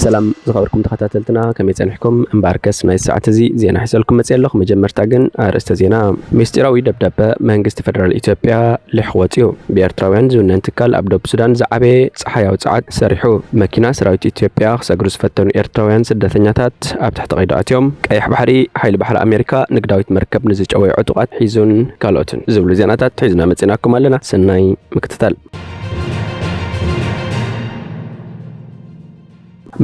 ሰላም ዝኸበርኩም ተኸታተልትና፣ ከመይ ጸኒሕኩም? እምበኣርከስ ናይ ሰዓት እዚ ዜና ሒዘልኩም መጽእ ኣለኹ። መጀመርታ ግን ኣርእስተ ዜና። ምስጢራዊ ደብዳበ መንግስቲ ፌደራል ኢትዮጵያ ልሒኹ ወጺኡ። ብኤርትራውያን ዝውነን ትካል ኣብ ደቡብ ሱዳን ዝዓበየ ጸሓያዊ ጸዓት ሰሪሑ። መኪና ሰራዊት ኢትዮጵያ ክሰግሩ ዝፈተኑ ኤርትራውያን ስደተኛታት ኣብ ትሕቲ ቀይዲ ኣትዮም። ቀይሕ ባሕሪ፣ ሓይሊ ባሕሪ ኣሜሪካ ንግዳዊት መርከብ ንዝጨወዩ ዕጡቓት ሒዙን ካልኦትን ዝብሉ ዜናታት ሒዝና መጺናኩም ኣለና። ሰናይ ምክትታል።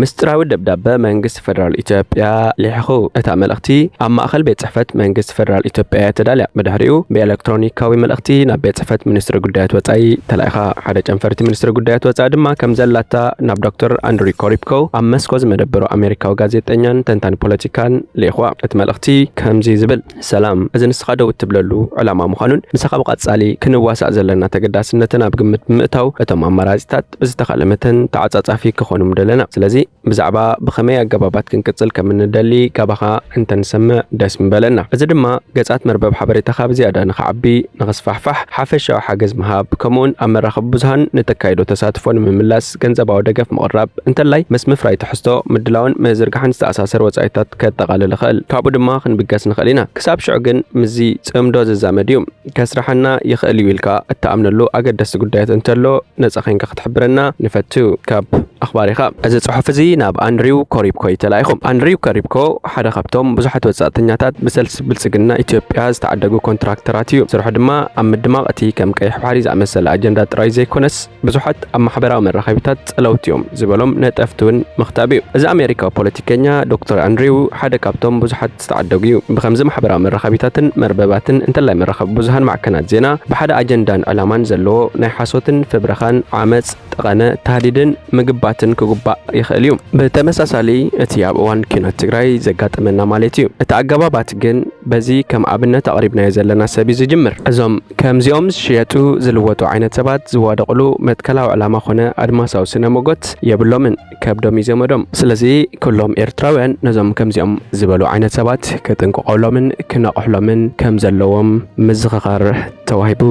ምስጢራዊ ደብዳበ መንግስቲ ፌደራል ኢትዮጵያ ልሒኹ። እታ መልእኽቲ ኣብ ማእከል ቤት ጽሕፈት መንግስቲ ፌደራል ኢትዮጵያ እያ ተዳልያ። ብድሕሪኡ ብኤሌክትሮኒካዊ መልእኽቲ ናብ ቤት ጽሕፈት ሚኒስትሪ ጉዳያት ወጻኢ ተላኢኻ። ሓደ ጨንፈርቲ ሚኒስትሪ ጉዳያት ወጻኢ ድማ ከም ዘላታ ናብ ዶክተር ኣንድሪ ኮሪፕኮ ኣብ መስኮ ዝመደበሩ ኣሜሪካዊ ጋዜጠኛን ተንታኒ ፖለቲካን ልኢኽዋ። እቲ መልእኽቲ ከምዚ ዝብል፣ ሰላም፣ እዚ ንስኻ ደው እትብለሉ ዕላማ ምዃኑን ምሳኻ ብቐጻሊ ክንዋሳእ ዘለና ተገዳስነትን ኣብ ግምት ብምእታው፣ እቶም ኣማራጺታት ብዝተኻለ መተን ተዓጻጻፊ ክኾኑ ምደለና። ስለዚ ብዛዕባ ብኸመይ ኣገባባት ክንቅጽል ከም እንደሊ ካባኻ እንተንሰምዕ ደስ ምበለና። እዚ ድማ ገጻት መርበብ ሓበሬታኻ ብዝያዳ ንኽዓቢ፣ ንኽስፋሕፋሕ፣ ሓፈሻዊ ሓገዝ ምሃብ፣ ከምኡውን ኣብ መራኸቢ ብዙሃን ንተካይዶ ተሳትፎ ንምምላስ ገንዘባዊ ደገፍ ምቕራብ፣ እንተላይ ምስ ምፍራይ ትሕዝቶ፣ ምድላውን ምዝርጋሕን ዝተኣሳሰር ወጻኢታት ከጠቓልል ይኽእል። ካብኡ ድማ ክንብገስ ንኽእል ኢና። ክሳብ ሽዑ ግን ምስዚ ጽምዶ ዝዛመድ እዩ። ከስርሓና ይኽእል እዩ ኢልካ እትኣምነሉ ኣገደስቲ ጉዳያት እንተሎ፣ ነጻ ዄንካ ክትሕብረና ንፈቱ። ካብ ኣኽባሪኻ። እዚ ጽሑፍ እዚ ናብ ኣንድሪው ኮሪፕኮ እዩ ተላኢኹ። ኣንድሪው ኮሪፕኮ ሓደ ካብቶም ብዙሓት ወጻእተኛታት ብሰልሲ ብልጽግና ኢትዮጵያ ዝተዓደጉ ኮንትራክተራት እዩ። ስርሑ ድማ ኣብ ምድማቕ እቲ ከም ቀይሕ ባሕሪ ዝኣመሰለ ኣጀንዳ ጥራይ ዘይኮነስ፣ ብዙሓት ኣብ ማሕበራዊ መራኸቢታት ጸለውቲ እዮም ዝበሎም ነጠፍቲ እውን ምኽታብ እዩ። እዚ ኣሜሪካዊ ፖለቲከኛ ዶክተር ኣንድሪው ሓደ ካብቶም ብዙሓት ዝተዓደጉ እዩ። ብኸምዚ ማሕበራዊ መራኸቢታትን መርበባትን እንተላይ መራኸቢ ብዙሃን ማዕከናት ዜና ብሓደ ኣጀንዳን ዕላማን ዘለዎ ናይ ሓሶትን ፍብረኻን ዓመጽ፣ ጠቐነ፣ ታህዲድን ምግባትን ክጉባእ ይኽእል እዩ። ብተመሳሳሊ እቲ ኣብ እዋን ኲናት ትግራይ ዘጋጠመና ማለት እዩ። እቲ ኣገባባት ግን በዚ ከም ኣብነት ኣቕሪብናዮ ዘለና ሰብ እዩ ዝጅምር። እዞም ከምዚኦም ዝሽየጡ ዝልወጡ ዓይነት ሰባት ዝዋደቑሉ መትከላዊ ዕላማ ኾነ ኣድማሳዊ ስነ ሞጎት የብሎምን፣ ከብዶም እዩ ዘመዶም። ስለዚ ኩሎም ኤርትራውያን ነዞም ከምዚኦም ዝበሉ ዓይነት ሰባት ክጥንቀቐሎምን ክነቕሕሎምን ከም ዘለዎም ምዝኽኻር ተዋሂቡ።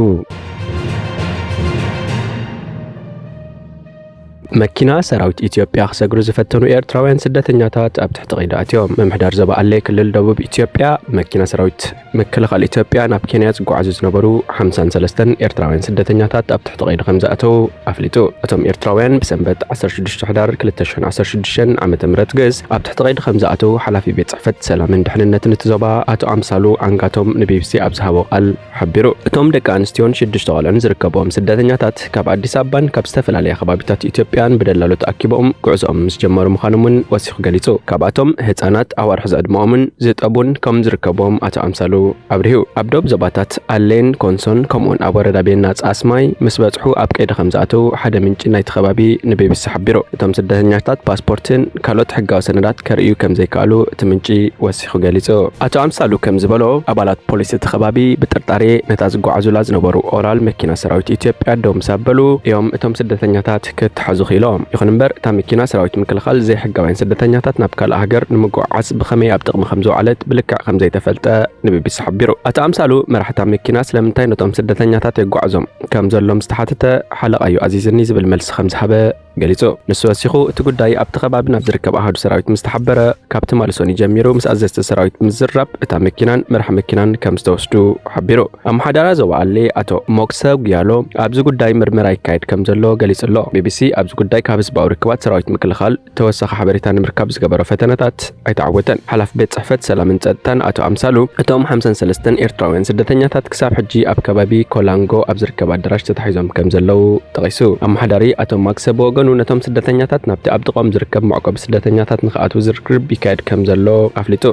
መኪና ሰራዊት ኢትዮጵያ ክሰግሩ ዝፈተኑ ኤርትራውያን ስደተኛታት ኣብ ትሕቲ ቀይዲ ኣትዮም። ምምሕዳር ዞባ ኣሌ ክልል ደቡብ ኢትዮጵያ፣ መኪና ሰራዊት ምክልኻል ኢትዮጵያ ናብ ኬንያ ዝጓዓዙ ዝነበሩ ሓምሳን ሰለስተን ኤርትራውያን ስደተኛታት ኣብ ትሕቲ ቀይዲ ከም ዝኣተዉ ኣፍሊጡ። እቶም ኤርትራውያን ብሰንበት ዓሰርተ ሽዱሽተ ሕዳር ክልተ ሽሕን ዓሰርተ ሽዱሽተን ዓመተ ምህረት ግእዝ ኣብ ትሕቲ ቀይዲ ከም ዝኣተዉ ሓላፊ ቤት ጽሕፈት ሰላምን ድሕንነትን እቲ ዞባ ኣቶ ኣምሳሉ ዓንጋቶም ንቢቢሲ ኣብ ዝሃቦ ቃል ሓቢሩ። እቶም ደቂ ኣንስትዮን ሽዱሽተ ቆልዑን ዝርከብዎም ስደተኛታት ካብ ኣዲስ ኣበባን ካብ ዝተፈላለያ ከባቢታት ኢትዮጵያን ብደላሎ ተኣኪቦም ጉዕዞኦም ምስ ጀመሩ ምዃኖም እውን ወሲኹ ገሊጹ። ካብኣቶም ህጻናት ኣዋርሕ ዝዕድመኦምን ዝጠቡን ከም ዝርከብዎም ኣቶ ኣምሳሉ ኣብሪሁ። ኣብ ዶብ ዞባታት ኣሌን ኮንሶን ከምኡውን ኣብ ወረዳ ቤና ጻስማይ ምስ በጽሑ ኣብ ቀይዲ ከም ዝኣተዉ ሓደ ምንጪ ናይቲ ከባቢ ንቢቢሲ ሓቢሩ። እቶም ስደተኛታት ፓስፖርትን ካልኦት ሕጋዊ ሰነዳት ከርእዩ ከም ዘይከኣሉ እቲ ምንጪ ወሲኹ ገሊጹ። ኣቶ ኣምሳሉ ከም ዝበሎ፣ ኣባላት ፖሊስ እቲ ከባቢ ብጥርጣሬ ነታ ዝጓዓዙላ ዝነበሩ ኦራል መኪና ሰራዊት ኢትዮጵያ ደው ምስ ኣበሉ እዮም እቶም ስደተኛታት ክተሓዙ ክኢሎም። ይኹን እምበር፣ እታ መኪና ሰራዊት ምክልኻል ዘይሕጋውያን ስደተኛታት ናብ ካልእ ሃገር ንምጉዕዓዝ ብኸመይ ኣብ ጥቕሚ ከም ዝወዓለት ብልክዕ ከም ዘይተፈልጠ ንቢቢሲ ሓቢሩ። ኣቶ ኣምሳሉ፣ መራሕታ መኪና ስለምንታይ ነቶም ስደተኛታት የጓዕዞም ከም ዘሎ ምስ ተሓተተ፣ ሓለቓ እዩ ኣዚዝኒ ዝብል መልሲ ከም ዝሃበ ገሊጹ። ንሱ ወሲኹ፣ እቲ ጉዳይ ኣብቲ ከባቢ ናብ ዝርከብ ኣሃዱ ሰራዊት ምስ ተሓበረ፣ ካብ ትማሊ ሰኑይ ጀሚሩ ምስ ኣዘዝቲ ሰራዊት ብምዝራብ፣ እታ መኪናን መራሒ መኪናን ከም ዝተወስዱ ሓቢሩ። ኣመሓዳራ ዞባ ኣሌ ኣቶ ሞክሰ ጉያሎ ኣብዚ ጉዳይ ምርመራ ይካየድ ከም ዘሎ ገሊጹ ኣሎ። ቢቢሲ ኣብዚ ጉዳይ ካብ ህዝባዊ ርክባት ሰራዊት ምክልኻል ተወሳኺ ሓበሬታ ንምርካብ ዝገበሮ ፈተነታት ኣይተዓወተን። ሓላፊ ቤት ጽሕፈት ሰላምን ጸጥታን ኣቶ ኣምሳሉ፣ እቶም ሓምሳን ሰለስተን ኤርትራውያን ስደተኛታት ክሳብ ሕጂ ኣብ ከባቢ ኮላንጎ ኣብ ዝርከብ ኣዳራሽ ተታሒዞም ከም ዘለዉ ጠቒሱ። ኣመሓዳሪ ኣቶ ማክሰ ብወገኑ፣ ነቶም ስደተኛታት ናብቲ ኣብ ጥቕኦም ዝርከብ መዕቆቢ ስደተኛታት ንኽኣትዉ ዝርክርብ ይካየድ ከም ዘሎ ኣፍሊጡ።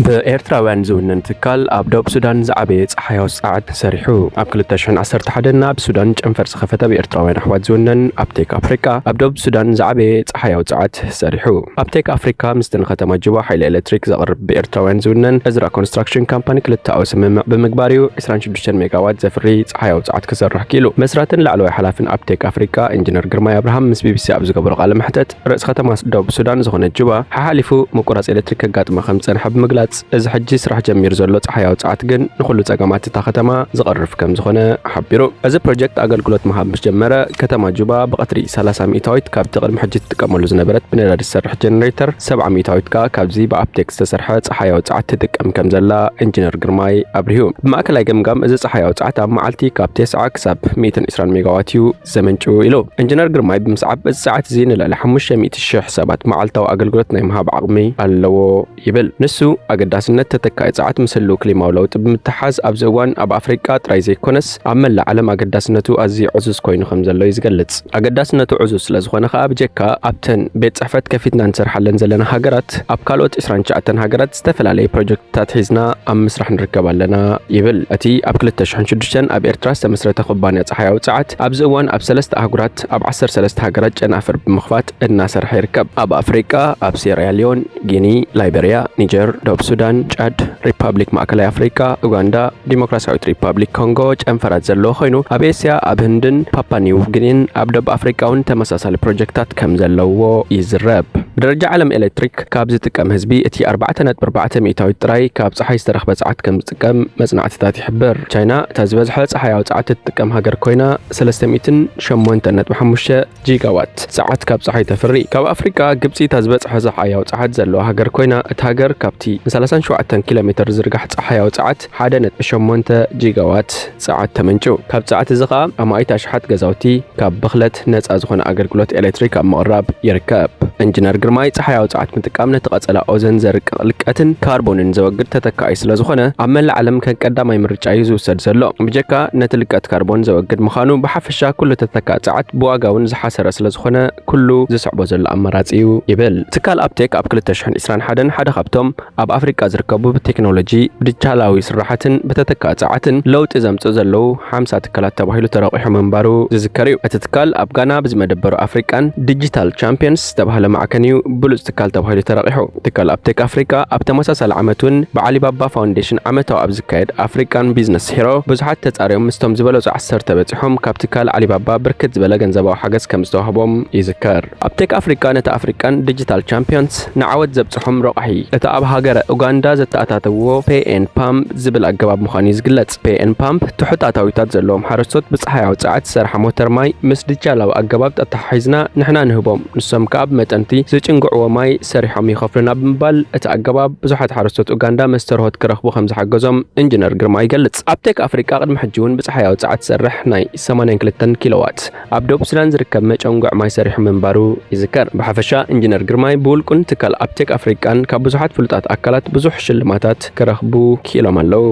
ብኤርትራውያን ዝውነን ትካል ኣብ ደቡብ ሱዳን ዝዓበየ ጸሓያዊ ጸዓት ሰሪሑ። ኣብ ክልተ ሽሕን ዓሰርተ ሓደን ኣብ ሱዳን ጨንፈር ዝኸፈተ ብኤርትራውያን ኣሕዋት ዝውነን ኣፕቴክ ኣፍሪቃ ኣብ ደቡብ ሱዳን ዝዓበየ ጸሓያዊ ጸዓት ሰሪሑ። ኣፕቴክ ኣፍሪካ ምስቲ ንከተማ ጁባ ሓይሊ ኤሌክትሪክ ዘቕርብ ብኤርትራውያን ዝውነን እዝራ ኮንስትራክሽን ካምፓኒ ክልተኣዊ ስምምዕ ብምግባር እዩ ዕስራን ሽዱሽተን ሜጋዋት ዘፍሪ ጸሓያዊ ጸዓት ክሰርሕ ክኢሉ። መስራትን ላዕለዋይ ሓላፍን ኣፕቴክ ኣፍሪካ ኢንጂነር ግርማይ ኣብርሃም ምስ ቢቢሲ ኣብ ዝገበሮ ቃለ መሕተት፣ ርእሲ ከተማ ደቡብ ሱዳን ዝኾነት ጁባ ሓሓሊፉ ምቁራጽ ኤሌክትሪክ ከጋጥማ ከም ዝጸንሐ ብምግላጽ፣ ይገልጽ። እዚ ሕጂ ስራሕ ጀሚሩ ዘሎ ጸሓያዊ ጸዓት ግን ንኹሉ ጸገማት እታ ከተማ ዝቐርፍ ከም ዝኾነ ሓቢሩ። እዚ ፕሮጀክት ኣገልግሎት ምሃብ ምስ ጀመረ፣ ከተማ ጁባ ብቐትሪ ሰላሳ ሚእታዊት ካብቲ ቅድሚ ሕጂ ትጥቀመሉ ዝነበረት ብነዳዲ ዝሰርሕ ጀነሬተር፣ ሰብዓ ሚእታዊት ከኣ ካብዚ ብኣፕቴክ ዝተሰርሐ ጸሓያዊ ጸዓት ትጥቀም ከም ዘላ ኢንጂነር ግርማይ ኣብሪሁ። ብማእከላይ ገምጋም፣ እዚ ጸሓያዊ ጸዓት ኣብ መዓልቲ ካብ ተስዓ ክሳብ ሚእትን ዕስራን ሜጋዋት እዩ ዘመንጩ ኢሉ። ኢንጂነር ግርማይ ብምስዓብ፣ እዚ ጸዓት እዚ ንልዕሊ ሓሙሽተ ሚእቲ ሽሕ ሰባት መዓልታዊ ኣገልግሎት ናይ ምሃብ ዓቕሚ ኣለዎ ይብል። ንሱ ኣገዳስነት ተተካኢ ጸዓት ምስ ህልው ክሊማዊ ለውጢ ብምትሓዝ፣ ኣብዚ እዋን ኣብ ኣፍሪቃ ጥራይ ዘይኮነስ ኣብ መላእ ዓለም ኣገዳስነቱ ኣዝዩ ዕዙዝ ኮይኑ ከም ዘሎ እዩ ዝገልጽ። ኣገዳስነቱ ዕዙዝ ስለ ዝኾነ ከኣ፣ ብጀካ ኣብተን ቤት ጽሕፈት ከፊትና ንሰርሓለን ዘለና ሃገራት፣ ኣብ ካልኦት ዕስራን ትሽዓተን ሃገራት ዝተፈላለየ ፕሮጀክትታት ሒዝና ኣብ ምስራሕ ንርከብ ኣለና ይብል። እቲ ኣብ ክልተ ሽሕን ሽዱሽተን ኣብ ኤርትራ ዝተመስረተ ኩባንያ ጸሓያዊ ጸዓት፣ ኣብዚ እዋን ኣብ ሰለስተ ኣህጉራት፣ ኣብ ዓሰርተ ሰለስተ ሃገራት ጨናፍር ብምኽፋት እናሰርሐ ይርከብ። ኣብ ኣፍሪቃ፣ ኣብ ሴራሊዮን፣ ጊኒ፣ ላይበርያ፣ ኒጀር፣ ደቡብ ሱዳን፣ ጫድ፣ ሪፓብሊክ ማእከላይ ኣፍሪቃ፣ ኡጋንዳ፣ ዲሞክራሲያዊት ሪፓብሊክ ኮንጎ ጨንፈራት ዘለዎ ኮይኑ፣ ኣብ ኤስያ፣ ኣብ ህንድን ፓፓ ኒው ጊኒን ኣብ ደቡብ ኣፍሪቃ እውን ተመሳሳሊ ፕሮጀክታት ከም ዘለዎ ይዝረብ። ብደረጃ ዓለም ኤሌክትሪክ ካብ ዝጥቀም ህዝቢ እቲ ኣርባዕተ ነጥቢ ኣርባዕተ ሚእታዊት ጥራይ ካብ ጸሓይ ዝተረኽበ ጸዓት ከም ዝጥቀም መጽናዕትታት ይሕብር። ቻይና እታ ዝበዝሐ ጸሓያዊ ጸዓት እትጥቀም ሃገር ኮይና፣ ሰለስተ ሚእትን ሸሞንተን ነጥቢ ሓሙሽተ ጂጋዋት ጸዓት ካብ ጸሓይ ተፍሪ። ካብ ኣፍሪቃ፣ ግብጺ እታ ዝበጽሐ ጸሓያዊ ጸዓት ዘለዋ ሃገር ኮይና፣ እታ ሃገር ካብቲ ን ሰላሳን ሸውዓተን ኪሎ ሜትር ዝርጋሕ ጸሓያዊ ጸዓት ሓደ ነጥቢ ሸሞንተ ጂጋዋት ጸዓት ተመንጩ። ካብ ጸዓት እዚ ኸኣ ኣማኢት ኣሽሓት ገዛውቲ ካብ ብኽለት ነጻ ዝኾነ ኣገልግሎት ኤሌክትሪክ ኣብ ምቕራብ ይርከብ። ኢንጂነር ግርማይ፣ ጸሓያዊ ጸዓት ምጥቃም ነቲ ቀጸላ ኦዘን ዘርቅቕ ልቀትን ካርቦንን ዘወግድ ተተካኢ ስለ ዝኾነ፣ ኣብ መላእ ዓለም ከም ቀዳማይ ምርጫ እዩ ዝውሰድ ዘሎ። ብጀካ ነቲ ልቀት ካርቦን ዘወግድ ምዃኑ፣ ብሓፈሻ ኩሉ ተተካኢ ጸዓት ብዋጋ እውን ዝሓሰረ ስለ ዝኾነ፣ ኩሉ ዝስዕቦ ዘሎ ኣማራጺ እዩ ይብል። ትካል ኣፕቴክ ኣብ ክልተ ሽሕን ዕስራን ሓደን ሓደ ካብቶም ኣብ ኣፍሪቃ ዝርከቡ ብቴክኖሎጂ፣ ብዲጂታላዊ ስራሓትን ብተተካኢ ጸዓትን ለውጢ ዘምጽኡ ዘለዉ ሓምሳ ትካላት ተባሂሉ ተረቂሑ ምንባሩ ዝዝከር እዩ። እቲ ትካል ኣብ ጋና ብዝመደበሩ ኣፍሪቃን ዲጂታል ቻምፒየንስ ዝተባህለ ማዕከን እዩ ብሉጽ ትካል ተባሂሉ ተረቂሑ። ትካል ኣፕቴክ ኣፍሪቃ ኣብ ተመሳሳሊ ዓመት እውን ብዓሊባባ ፋውንዴሽን ዓመታዊ ኣብ ዝካየድ ኣፍሪቃን ቢዝነስ ሂሮ ብዙሓት ተጻርዮም ምስቶም ዝበለጹ ዓሰርተ በጺሖም ካብ ትካል ዓሊባባ ብርክት ዝበለ ገንዘባዊ ሓገዝ ከም ዝተዋህቦም ይዝከር። ኣፕቴክ ኣፍሪቃ ነቲ ኣፍሪቃን ዲጂታል ቻምፒዮንስ ንዓወት ዘብጽሖም ረቋሒ፣ እታ ኣብ ሃገረ ኡጋንዳ ዘተኣታተውዎ ፔ ኤን ፓምፕ ዝብል ኣገባብ ምዃኑ እዩ ዝግለጽ። ፔ ኤን ፓምፕ ትሑት ኣታዊታት ዘለዎም ሓረስቶት ብጸሓያዊ ጸዓት ዝሰርሓ ሞተር ማይ ምስ ዲጂታላዊ ኣገባብ ኣተሓሒዝና ንሕና ንህቦም፣ ንሶም ከኣ ብመጠንቲ ዝጭንግዕዎ ማይ ሰሪሖም ይኸፍሉና ብምባል እቲ ኣገባብ ብዙሓት ሓረስቶት ኡጋንዳ መስተ ርሆት ክረኽቡ ከም ዝሓገዞም ኢንጂነር ግርማ ይገልጽ። ኣፕቴክ ኣፍሪቃ ቅድሚ ሕጂ እውን ብጸሓያዊ ጸዓት ዝሰርሕ ናይ ሰማንያን ክልተን ኪሎዋት ኣብ ደቡብ ሱዳን ዝርከብ መጨንጉዕ ማይ ሰሪሑ ምንባሩ ይዝከር። ብሓፈሻ ኢንጂነር ግርማይ ብውልቁን ትካል ኣፕቴክ ኣፍሪቃን ካብ ብዙሓት ፍሉጣት ኣካላት ብዙሕ ሽልማታት ክረኽቡ ክኢሎም ኣለዉ።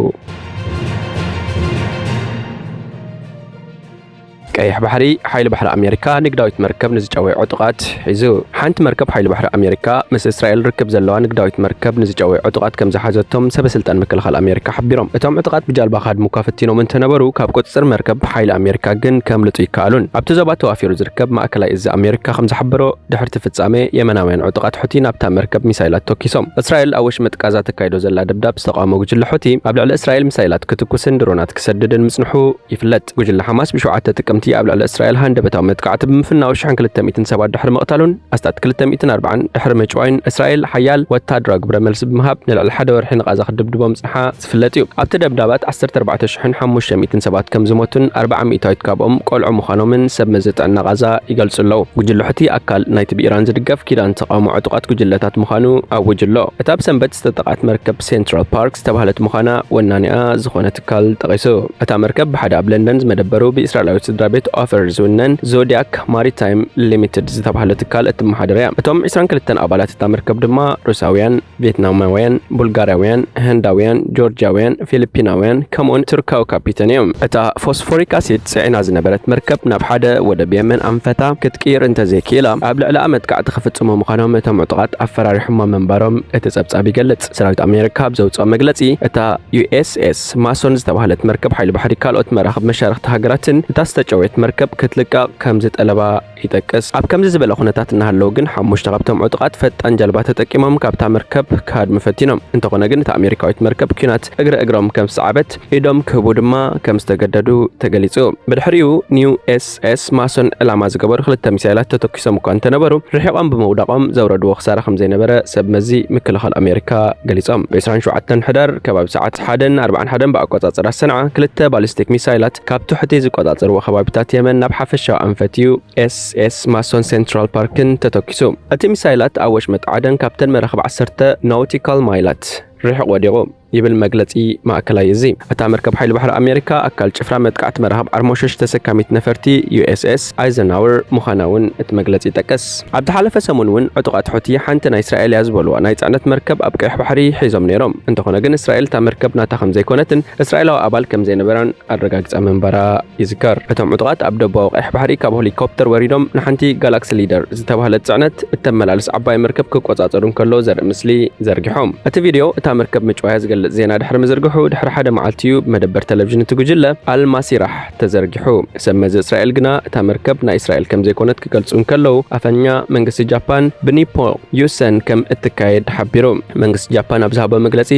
ቀይሕ ባሕሪ፣ ሓይሊ ባሕሪ ኣሜሪካ ንግዳዊት መርከብ ንዝጨወየ ዕጡቓት ሒዙ። ሓንቲ መርከብ ሓይሊ ባሕሪ ኣሜሪካ ምስ እስራኤል ርክብ ዘለዋ ንግዳዊት መርከብ ንዝጨወየ ዕጡቓት ከም ዝሓዘቶም ሰበ ስልጣን ምክልኻል ኣሜሪካ ሓቢሮም። እቶም ዕጡቓት ብጃልባ ክሃድሙ እኳ ፈቲኖም እንተነበሩ፣ ካብ ቁጽጽር መርከብ ሓይሊ ኣሜሪካ ግን ከምልጡ ይከኣሉን። ኣብቲ ዞባ ተዋፊሩ ዝርከብ ማእከላይ እዚ ኣሜሪካ ከም ዝሓበሮ፣ ድሕርቲ ፍጻሜ የመናውያን ዕጡቓት ሑቲ ናብታ መርከብ ሚሳይላት ተኪሶም። እስራኤል ኣብ ወሽመጥ ቃዛ ተካይዶ ዘላ ደብዳብ ዝተቓወሞ ጉጅለ ሑቲ ኣብ ልዕሊ እስራኤል ሚሳይላት ክትኩስን ድሮናት ክሰድድን ምጽንሑ ይፍለጥ። ጉጅለ ሓማስ ብሸውዓተ ጥቅምቲ ኣብ ልዕሊ እስራኤል ሃንደበታዊ መጥቃዕቲ ብምፍናው ሽሕን ክልተ ሚእትን ሰባት ድሕሪ ምቕታሉን ኣስታት ክልተ ሚእትን ኣርባዓን ድሕሪ ምጭዋይን እስራኤል ሓያል ወታደራዊ ግብረ መልሲ ብምሃብ ንልዕሊ ሓደ ወርሒ ንቓዛ ክድብድቦ ምጽንሓ ዝፍለጥ እዩ። ኣብቲ ደብዳባት ዓሰርተ ኣርባዕተ ሽሕን ሓሙሽተ ሚእትን ሰባት ከም ዝሞቱን ኣርብዓ ሚእታዊት ካብኦም ቆልዑ ምዃኖምን ሰብ መዚ ጥዕና ቓዛ ይገልጹ ኣለዉ። ጉጅለ ሑቲ ኣካል ናይቲ ብኢራን ዝድገፍ ኪዳን ተቓውሞ ዕጡቓት ጉጅለታት ምዃኑ ኣዊጁ ኣሎ። እታ ብሰንበት ዝተጠቕዓት መርከብ ሴንትራል ፓርክ ዝተባህለት ምዃና ወናኒኣ ዝኾነ ትካል ጠቒሱ። እታ መርከብ ብሓደ ኣብ ለንደን ዝመደበሩ ብእስራኤላዊት ስድራ ቤት ኦፈር ዝውነን ዞዲያክ ማሪታይም ሊሚትድ ዝተባህለ ትካል እትመሓደር እያ። እቶም ዕስራን ክልተን ኣባላት እታ መርከብ ድማ ሩሳውያን፣ ቪየትናማውያን፣ ቡልጋርያውያን፣ ህንዳውያን፣ ጆርጅያውያን፣ ፊሊፒናውያን፣ ከምኡውን ቱርካዊ ካፒተን እዮም። እታ ፎስፎሪክ ኣሲድ ጽዒና ዝነበረት መርከብ ናብ ሓደ ወደብ የመን ኣንፈታ ክትቅይር እንተዘይክኢላ፣ ኣብ ልዕሊኣ መጥቃዕቲ ክፍጽሙ ምዃኖም እቶም ዕጡቓት ኣፈራሪሖማ ምንባሮም እቲ ጸብጻብ ይገልጽ። ሰራዊት ኣሜሪካ ኣብ ዘውጽኦ መግለጺ፣ እታ ዩ ኤስ ኤስ ማሶን ዝተባህለት መርከብ ሓይሊ ባሕሪ ካልኦት መራኽብ መሻርኽቲ ሃገራትን እታ ዝተጨወየት መርከብ ክትልቀቕ ከም ዝጠለባ ይጠቅስ። ኣብ ከምዚ ዝበለ ኩነታት እናሃለዉ ግን፣ ሓሙሽተ ካብቶም ዕጡቓት ፈጣን ጃልባ ተጠቂሞም ካብታ መርከብ ክሃድሙ ፈቲኖም። እንተኾነ ግን፣ እታ ኣሜሪካዊት መርከብ ኲናት እግረ እግሮም ከም ዝሰዓበት፣ ኢዶም ክህቡ ድማ ከም ዝተገደዱ ተገሊጹ። ብድሕሪኡ፣ ን ዩ ኤስ ኤስ ማሶን ዕላማ ዝገበሩ ክልተ ሚሳይላት ተተኪሶም እኳ እንተነበሩ፣ ርሒቖም ብምውዳቖም ዘውረድዎ ክሳራ ከም ዘይነበረ ሰብ መዚ ምክልኻል ኣሜሪካ ገሊጾም። ብ ዕስራን ሸውዓተን ሕዳር ከባቢ ሰዓት ሓደን ኣርባዓን ሓደን ብኣቆጻጽራ ሰንዓ፣ ክልተ ባሊስቲክ ሚሳይላት ካብ ትሕቲ ዝቆጻጸርዎ ከባቢታት የመን ናብ ሓፈሻዊ ኣንፈት ዩ ኤስ ኤስ ማሶን ሴንትራል ፓርክን ተተኪሱ። እቲ ሚሳይላት ኣብ ወሽመጥ ዓደን ካብተን መራኽብ ዓሰርተ ናውቲካል ማይላት ርሒቕ ወዲቑ ይብል መግለጺ ማእከላይ እዚ። እታ መርከብ ሓይሊ ባሕሪ ኣሜሪካ ኣካል ጭፍራ መጥቃዕቲ መራኽብ ዓርሞሸሽ ተሰካሚት ነፈርቲ ዩ ኤስ ኤስ ኣይዘንሃወር ምዃና እውን እቲ መግለጺ ይጠቅስ። ኣብ ዝሓለፈ ሰሙን እውን ዕጡቓት ሑቲ ሓንቲ ናይ እስራኤል እያ ዝበልዋ ናይ ጽዕነት መርከብ ኣብ ቀይሕ ባሕሪ ሒዞም ነይሮም። እንተኾነ ግን እስራኤል እታ መርከብ ናታ ከም ዘይኮነትን እስራኤላዊ ኣባል ከም ዘይነበራን ኣረጋግጻ ምንባራ ይዝከር። እቶም ዕጡቓት ኣብ ደቡባዊ ቀይሕ ባሕሪ ካብ ሄሊኮፕተር ወሪዶም ንሓንቲ ጋላክሲ ሊደር ዝተባህለት ጽዕነት እተመላልስ ዓባይ መርከብ ክቆጻጸሩ እንከለዉ ዘርኢ ምስሊ ዘርጊሖም። እቲ ቪድዮ እታ መርከብ ምጭዋያ ዝገልጽ ዜና ድሕሪ ምዝርግሑ ድሕሪ ሓደ መዓልቲ እዩ ብመደበር ቴሌቪዥን እቲ ጉጅለ ኣልማሲራሕ ተዘርጊሑ። ሰብ መዚ እስራኤል ግና እታ መርከብ ናይ እስራኤል ከም ዘይኮነት ክገልጹ እንከለዉ፣ ኣፈኛ መንግስቲ ጃፓን ብኒፖ ዩሰን ከም እትካየድ ሓቢሩ። መንግስቲ ጃፓን ኣብ ዝሃቦ መግለጺ፣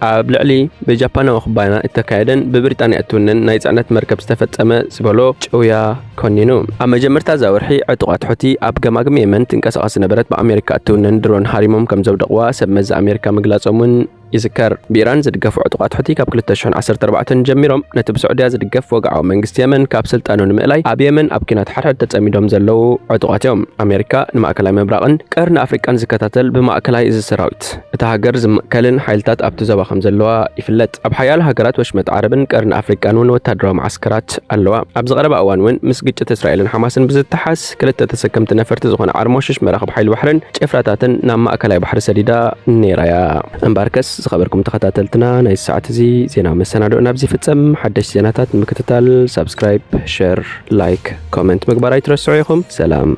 ኣብ ልዕሊ ብጃፓናዊ ኩባንያ እተካየደን ብብሪጣንያ እትውነን ናይ ጽዕነት መርከብ ዝተፈጸመ ዝበሎ ጭውያ ኮኒኑ። ኣብ መጀመርታ እዛ ወርሒ ዕጡቓት ሑቲ ኣብ ገማግም የመን ትንቀሳቐስ ዝነበረት ብኣሜሪካ እትውነን ድሮን ሃሪሞም ከም ዘውደቕዋ ሰብ መዚ ኣሜሪካ ምግላጾም እውን ይዝከር። ብኢራን ዝድገፉ ዕጡቓት ሑቲ ካብ ክልተ ሽሕን ዓሰርተ ኣርባዕተን ጀሚሮም ነቲ ብስዑድያ ዝድገፍ ወግዓዊ መንግስቲ የመን ካብ ስልጣኑ ንምእላይ ኣብ የመን ኣብ ኲናት ሓድሕድ ተጸሚዶም ዘለዉ ዕጡቓት እዮም። ኣሜሪካ ንማእከላይ ምብራቕን ቀርኒ ኣፍሪቃን ዝከታተል ብማእከላይ እዚ ሰራዊት እታ ሃገር ዝምእከልን ሓይልታት ኣብቲ ዞባ ከም ዘለዋ ይፍለጥ። ኣብ ሓያሎ ሃገራት ወሽመጥ ዓረብን ቀርኒ ኣፍሪቃን እውን ወታደራዊ መዓስከራት ኣለዋ። ኣብዚ ቀረባ እዋን እውን ምስ ግጭት እስራኤልን ሓማስን ብዝተሓዝ ክልተ ተሰከምቲ ነፈርቲ ዝኾነ ዓርሞሽሽ መራኽብ ሓይሊ ባሕርን ጭፍራታትን ናብ ማእከላይ ባሕሪ ሰዲዳ ነይራ እያ። እምበኣርከስ ዝኸበርኩም ተኸታተልትና ናይ ሰዓት እዚ ዜና መሰናድኦ ናብዚ ይፍጸም። ሓደሽቲ ዜናታት ንምክትታል ሳብስክራይብ፣ ሸር፣ ላይክ፣ ኮመንት ምግባር ኣይትረስዑ ኢኹም። ሰላም።